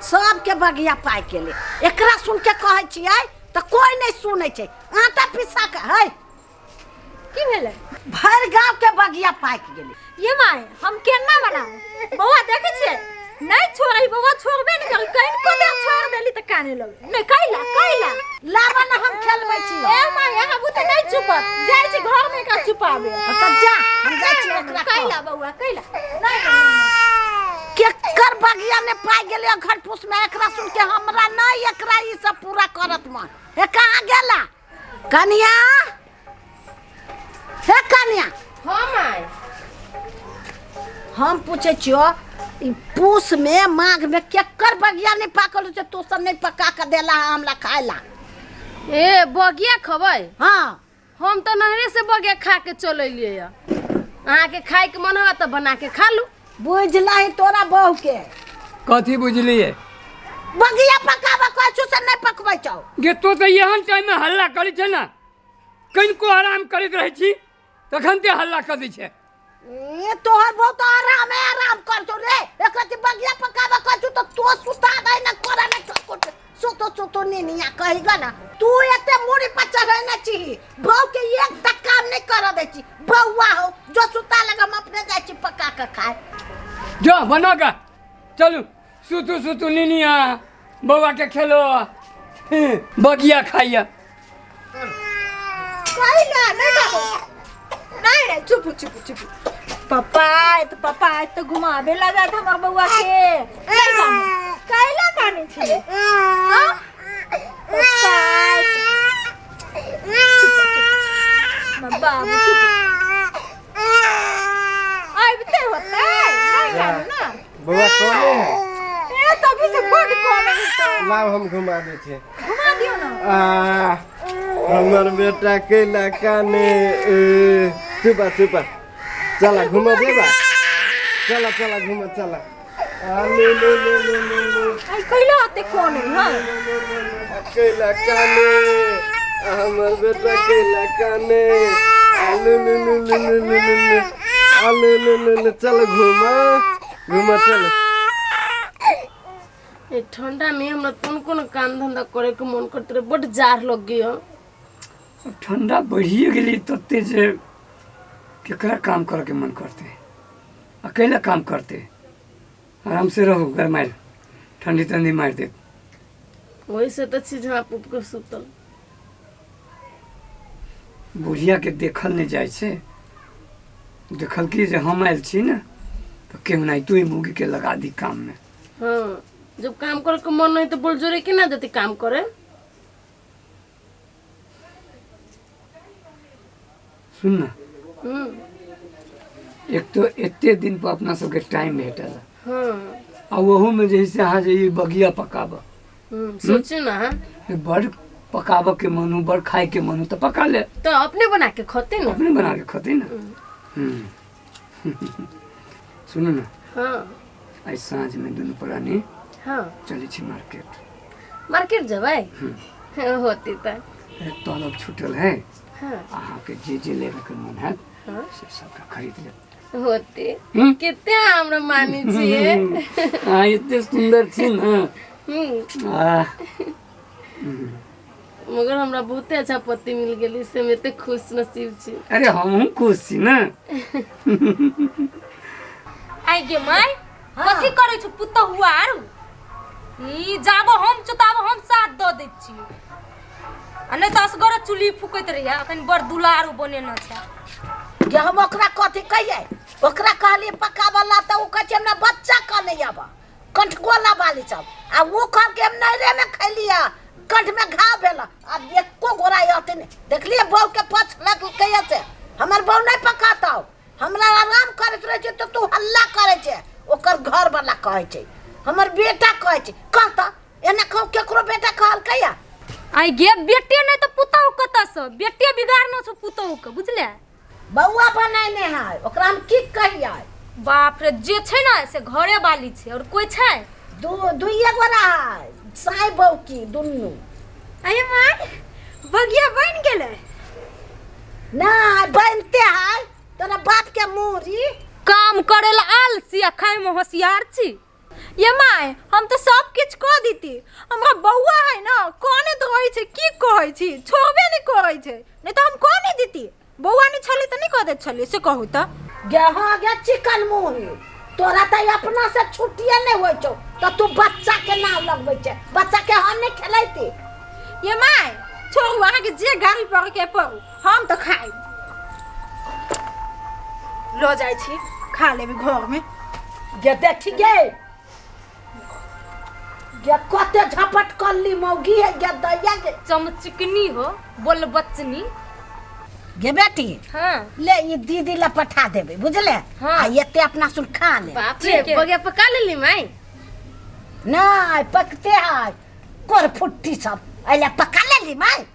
सबके बगिया पाकि गेलै। एकरा सुन के कहै छियै तऽ कोइ नहि सुनै छै। आटा पिसा के है। की भेलै? भरि गाँव के बगिया पाकि गेलै। ये माय, हम केना बनाऊ? बौआ देखै छियै नहीं छोड़ै, बौआ छोड़बे नहीं करी, कनिको देर छोड़ देली तऽ काने लगै। नहीं कैला कैला लाबऽ ने, हम खेलबै छी। ए माय, अहाँ बुते नहीं चुपत, जाइ छी घर में एकरा चुपाबे। तऽ जा, हम जाइ छी ओकरा। कैला बौआ कैला नहीं नहीं नहीं। केकर बगिया ने पाइ गेलै घर फूस में? एकरा सुन के हमरा नहीं, एकरा ई सब पूरा करत मन। हे कहाँ गेला कनिया? हे कनिया। हाँ माय। हम पूछे छियो, ई पूस में माघ में केकर बगिया नहीं पाकल छै? तू सब नहीं पका के देला हमरा खाय ला। ए बगिया खबै? हाँ। हम तो नहरे से बगिया खा के चल अलियै। अहाँके खायके मन हुआ तऽ बना के खा लू। बुझलही तोरा बहू के? कथी बुझलिए? बगिया पकाबऽ कहै छौ से नहीं पकबै छौ। गे तो तऽ एहन टाइम में हल्ला करै छै ने, कनिको आराम करैत रहै छी तखन ते हल्ला कऽ दै छै। ए तोहर बहुत आराम है, आराम कर छौ रे। एकरा के बगिया पकाबऽ कहै छौ तऽ तो सुता दे ना कोरा में ठोकुट सुतो सुतो निनिया कही गा ना। तू एते मुड़ी पर चढ़े ना छी, बहू के एक तक काम नहीं कर दै छी। बउआ हो जो सुता लगा, हम अपने जाइ छी पका के खाए। जो बना गा, चलू सुतू सुतू निनिया, बौआ के खेलो, बगिया खाइया। कैला नहीं बाबू नहीं नहीं, चुप चुप चुप। पापा आए तो, पापा आए तो घुमाबे लगा हमर बउआ के। नहीं कानू, कैला काने छी? हाँ पापा आए तो- चुप चुप बाबू चुप। आबिते होते नहीं कानू ना। बौआ कोने है? ए तभी से बड कोने है। लाव, हम घुमा दै छी। घुमा दियो ना। आ हमर बेटा कैला काने? ए, चुपा चुपा, चला घुमा देबा, चला चला घुमा चला। आ ले ले ले ले ले ले। आई कैला आते कोने है? कैला काने आ हमर बेटा कैला काने? आ ले ले ले ले ले ले ले ले, आ ले ले ले ले, चल घुमा घुमा चल। ए ठंडा में हमरा कोन कोन काम धंधा करे के मन करते रहे, बड जाड़ लग गयो। ठंडा बढ़िए गेली तते जे केकरा काम करे के मन करते? अकेला काम करते? आराम से रहो, गरमाइल ठंडी ठंडी मार देत। वही से तो छी झाँप उप के सुतल। बुढ़िया के देखल नहीं जाइ छै। देखल की जे हम आयल छी ने तऽ केहुनाइतो ई मौगी के लगा दी काम में। हाँ, जब काम करे के मन नहीं तो बोल जोरे के ना देती काम करे। सुन ना। हम्म। एक तो एते दिन पर अपना सबके टाइम भेटल। हाँ। आ ओहू में जे है से अहाँ जे ई बगिया पकाबऽ। सोचू ना हाँ। बड़ पकाबऽ के मन हो, बड़ खाय के मन हो तऽ पका ले। तो अपने बना के खते ना। अपने बना के खते ना। सुनू ना। हाँ। आइ साँझ में दुनू प्राणी हाँ चलै छी मार्केट। मार्केट जबै होती तऽ? अरे तलब छूटल है। हाँ। अहाँके जे जे लेबे के मन हैत हाँ। से सबटा खरीद लेब। होती। हम्म? कते हमरा मानी छियै। अहाँ एते सुन्दर छी ने। आह, मगर हमरा बहुते अच्छा पति मिल गेली, से हम एते खुश नसीब छी। अरे हमहूँ खुश छी ने। आई गे माय, कथी करै छौ पुतहुआ? आरू ई जाबो हम चुताबो, हम साथ दऽ दै छी आ नहि तऽ असगरे चुल्ही फूकैत रहिए। अखन बड़ दुलारू बनेने छै। जे हम ओकरा कथी कहियै? ओकरा कहलियै पकावला तऽ ओ कहै छै हमरा बच्चा कने आब कंठगोला वाली सब, आ ओ कहलकै हम नैहरे में खैलियै, कंठ में घाव भेल। आब एको गोरा अथी नहि देखलियै। बहू के पछ लगलकै से हमर बहू नहि पकातौ। हमरा आराम करैत रहै छै तऽ तू हल्ला करै छै। ओकर घर वाला कहै छै हमर बेटा कहै छै। कह तऽ एना कहू, केकरो बेटा कहलकै या? आई गे, बेटे नहि तऽ पुतहु कतऽसँ? बेटे बिगाड़ने छौ पुतहुके, बुझले? बौआ बनेने है, ओकरा हम की कहियै? बाप रे, जे छै ने से घरे वाली छै, और कोइ छै? दू दुइये गोरा है, साई बौकी दुनू। अरे माय, बगिया बनि गेलै? नहि, बनते है। तोरा बाप के मूरी काम करे ला आलसी आ खाय में होशियार छी। ये my, हम तो सब किछु देती। हमरा बौआ है ना, कानैत रहै छै, की कहै छी, छोड़बे नहि करै छै, नहि तऽ हम कह नहि देती। बौआ नहि छलै तऽ नहि कह दैत छलियै, से कहू तऽ। गे हाँ गे चिकन मुँही, तोरा तऽ अपना से छुट्टिए नहि होइ छौ तऽ तू बच्चा के नाम लगबै छै, बच्चा के हम नहि खेलैती। ये my छोड़ू, अहाँके जे गाड़ी पड़े के पड़ू, हम तऽ खाइ लऽ जाइ छी, खा लेबै घरमे। गे देखी गे, गे कते झपट कल्ली मौगी है गे दैया गे। चमचिकनी हो बोल बचनी। गे बेटी हाँ ले ई दीदी ला पठा देबै, बुझले? हाँ। आ एते अपना सुन खा ले। बाप रे, बगिया पका लेली माई? नहीं पकते है कर फुट्टी सब अइला पका लेली माई,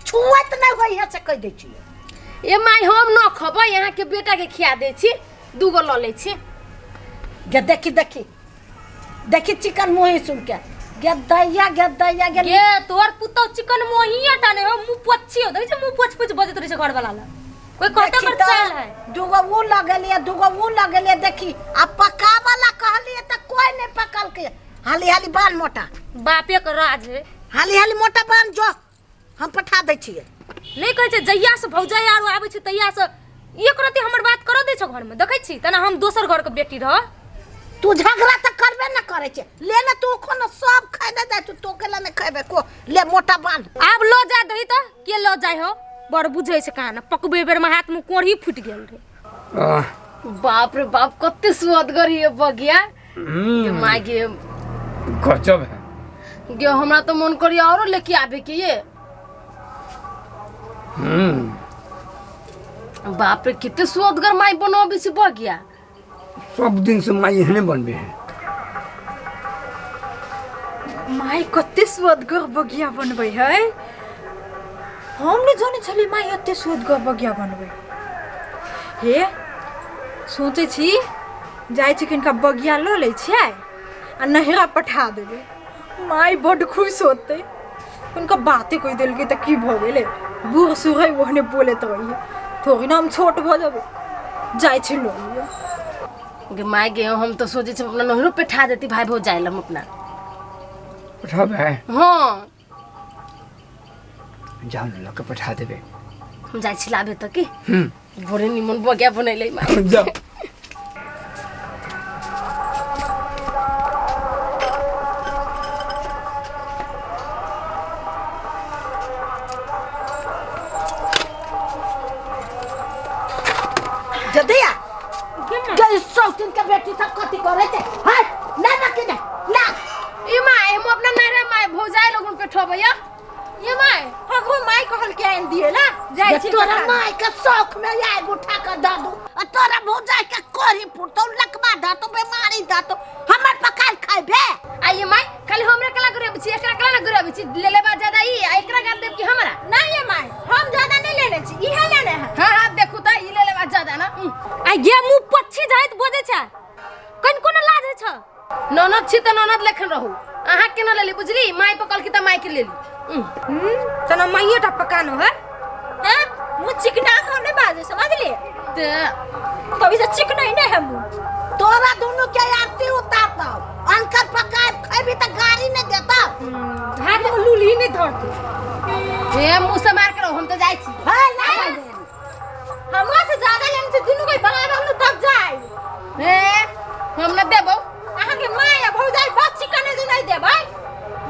छुअत नहीं होई है से कह दै छियै। ए माई हम न खबै, यहाँ के बेटा के खिया दै छी, दूगो ल लै छी। गे देखी देखी देखी चिकन मुही सुन के गे दैया गे दैया गे। गे तोर पुतौ चिकन मोहिया टा नै हो, मुंह पोछी हो, देखै छै मुंह पोछ पोछ बजैत रहै छै घर वाला लग। कोई कहते देखी पर तऽ चाल है। दूगो ऊ लगेलियै, दूगो ऊ लगेलियै, देखी आ पकावला कहलियै तऽ कोई नहीं पकलकै। हाली हाली बान्ह मोटा। बापे के राज है। हाली हाली मोटा बान्ह जो, हम पठा दै छियै। नहीं कहै छै जहिया से भौजाई आरो आबै छै तहिया से एक रति हमर बात करऽ दै छौ घरमे, देखै छी तेना हम दोसर घरके बेटी रह। तू झगड़ा तऽ करबे न करै छै, ले ने तू कोनो सब खैने जाइ छौ, तो केला नहि खैबे को, ले मोटा बान्ह। आब लऽ जा दही तऽ के लऽ जाइ हो, बड़ बुझै छै कहाँ ने, पकबै बेरमे हाथमे कोढ़ी फुटि गेल रहै। आह, बाप रे बाप कते सुअदगर ये बगिया। गे माय गे गजब है। गे हमरा तो मन करिया औरो लेके आबे के ये। बाप रे कते सुअदगर माय बनबे छै बगिया। सब दिन से माई एहने बनबे है। माय कते सुअदगर बगिया बनबै है, हम नहि जानै छलियै माय एते सुअदगर बगिया बनबै हे। सोचै छी जाइ छी किनका बगिया लऽ लै छियै आ नहिरा पठा देबै, माय बड्ड खुश होतै। हुनका बाते कहि देलकै तऽ की भऽ गेलै, बूढ़ सूढ़ है ओहने बोलैत रहै, थोड़ी ने हम छोट भऽ जेबै। जाइ छी लऽ लिअ। गे माय गे हम तो सोचै छी अपना नहिरो पठा देती भाई भौजाई लम अपना। पठाबै? हाँ। जाउ ने लऽ के पठा देबै। हम जाइ छी लाबे तऽ की भोरे निमन बगिया बनैले माय। जाउ। जदिया गे सौतिन के बेटी सब कथी करे छै, हट ना ना के ना। ई my हम अपना नहिरा माय भौजाई लोगन पे ठोबैया। ये my हमरो my कहल के आनि दिए ला जाइ छी। तोरा my के शौक में आगि उठा के दऽ दू आ तोरा भौजाई के कोरी फुटतौ, लकवा धरतौ, बीमारी धरतौ, हमर पकायल खैबे। आ ये my खाली हमरे कला गुरबै छी, एकरा कला ना गुरबै छी, ले लेबा ज्यादा ई आ एकरा गाल देब कि हमरा? नहीं ये my हम ज्यादा नहीं लेने छी, इहे लेने है। हां हां देखू त ई ले लेबा ज्यादा ना। आ ये मुंह पच्छी जाइत बजै छै, कन कोनो लाज है छ? ननद छी त ननद लेखन रहू, अहाँ के न लेली बुझली, my पकल की त my के लेली। तना माइये टा पकानो है। हैं मुंह चिकना हम नहीं बाजे, समझली? ते कभी से चिकना ही नहीं है मुंह। तोरा दोनों के आरती उतारतौ, अनकर पकाय खैबी त गाड़ी नहीं देतौ। हाथ में लूली नहीं धरतौ। ए मुंह से मार के रहो, हम त जाइ छी। हां ला हमरा से ज्यादा लेने छै, दुनू कोई बराबर नु तब जाय। ए हम न देबौ। अहाँ के my आ भौजाई बस चिकन जे नहीं देबै।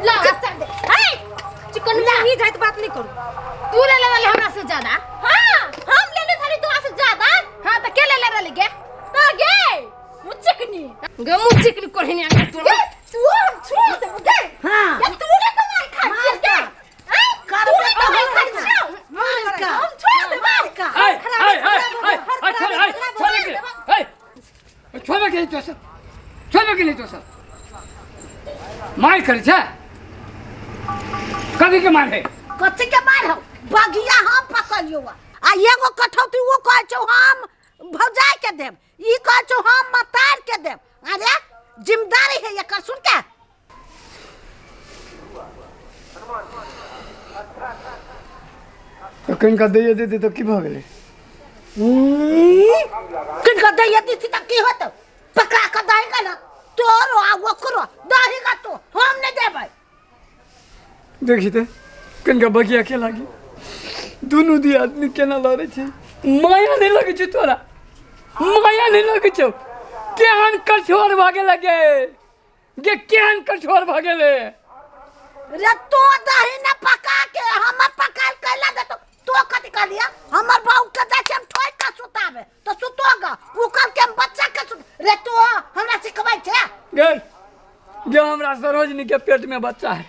ला चल दे। हे चिकन नहीं जाइत बात नहीं करू। तू ले लेले हमरा से ज्यादा। हां हम लेने थाली तोरा से ज्यादा। हां त के ले ले रहली गे? त गे मुँह चिकनी। गे मुँह चिकनी कोढ़िनी आ तू। गे तू हम छोड़ देबो गे। हां ये तू रे कमाई खा मार गे। हां कर तू रे कमाई खा छियो। मार का हम छोड़ देबो। मार का। ऐ ऐ ऐ ऐ ऐ छोड़ ऐ छोड़ के ऐ छोड़ के तो सब, छोड़ के नहीं तो सब मार करे छे, कथी के मार है? कथी के मार हो? बगिया हम पकड़ियो आ एगो कठौती वो कहै छौ हम भौजाई के देब, ई कहै छौ हम मतार के देब। अरे जिम्मेदारी है एकर सुन के। तो किनका दैये देती तो की भऽ गेलै? किनका दैये देती तऽ की होतौ? पका के दही ना तोरो आ ओकरो दही का तो हम नहीं देबै। देखी तऽ कनिका बगिया के लागी दुनू दी आदमी केना लड़ै छै माया नहि लगै छै तोरा माया नहि लगै छौ केहन कठोर भऽ गेलै गे गे केहन कठोर भऽ गेलै रे तो दही ने पका के हमर पकायल कैला देतो तो कथी कहलिया हमर बहू के जाइ छै हम ठोकि के सुताबे तो सुतोगा उ कहल के हम बच्चा के सुत रे तो हमरा सिखबै छै गे गे हमरा सरोजनी के पेट में बच्चा है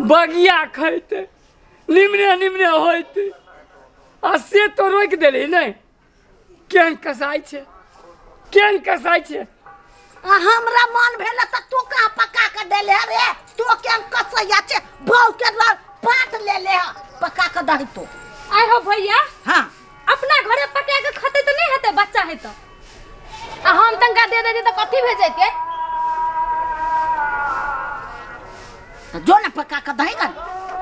बगिया खैते निमने निमने होइते आ से तो रोकि देली नहि केहन कसाइ छै केहन कसाइ छै आ हमरा मन भेल तऽ तू कहाँ पका के देले रे तू केहन कसैया छै बहू के पात ले ले पका के दही तो आइ हो भैया हाँ अपना घरे पका के खते तऽ नहि हेतै बच्चा है तऽ आ हम तनका दे देती तऽ कथी भेज जैतियै तऽ जो ने पका के दही गन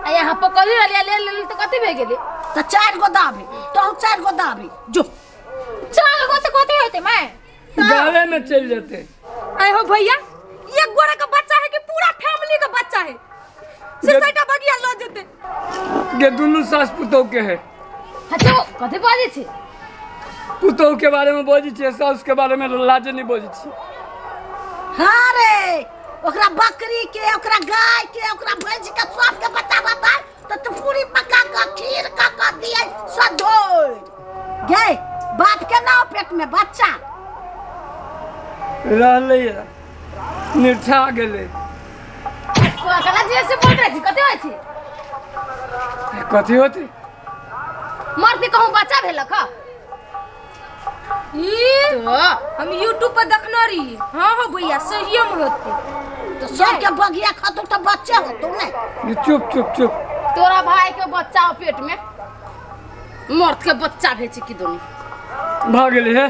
आ यहाँ पकड़ी रहलियै ले लेली तऽ कथी भए गेलै तऽ चारि गो दाबी तोहू चारि गो दाबी जो चार गो से कथी होते मैं गावे में चलि जेतै आइ हो भैया एक गोरा के बच्चा है कि पूरा फैमिली के बच्चा है से सैटा बगिया ल जेते गे दुनू सास पुतोह के है अच्छा कथी बाजै छी पुतोह के बारे में बजै छियै सास के बारे में लाज नहीं बजै छियै हाँ रे ओकरा बकरी के ओकरा गाय के ओकरा भैंस के सब के बच्चा रहता तो तू पूरी पका के खीर का के दिए सधोर गे बाप के नाव पेट में बच्चा रहलै निरछा गेलै कला जे से बोल रहै छी कथी होइ छै कथी होतै मर्द कहूँ बच्चा भेलक ह ई तो हम यूट्यूब पर देखने रही हाँ हाँ भैया सहिए में होते तो सबके बगिया खतु तो बच्चे होतो ने ये चुप चुप चुप तोरा भाई के बच्चा हो पेट में मर्द के बच्चा भेल छै कि दुनू भऽ गेलै हे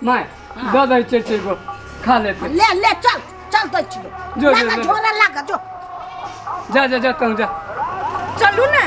माय दऽ दै छै छै गो खा लेतै ले ले चल चल दै छियो जो, जो, लागा जो। झोला लागा जो जा जा जा तहूँ जा चलू ने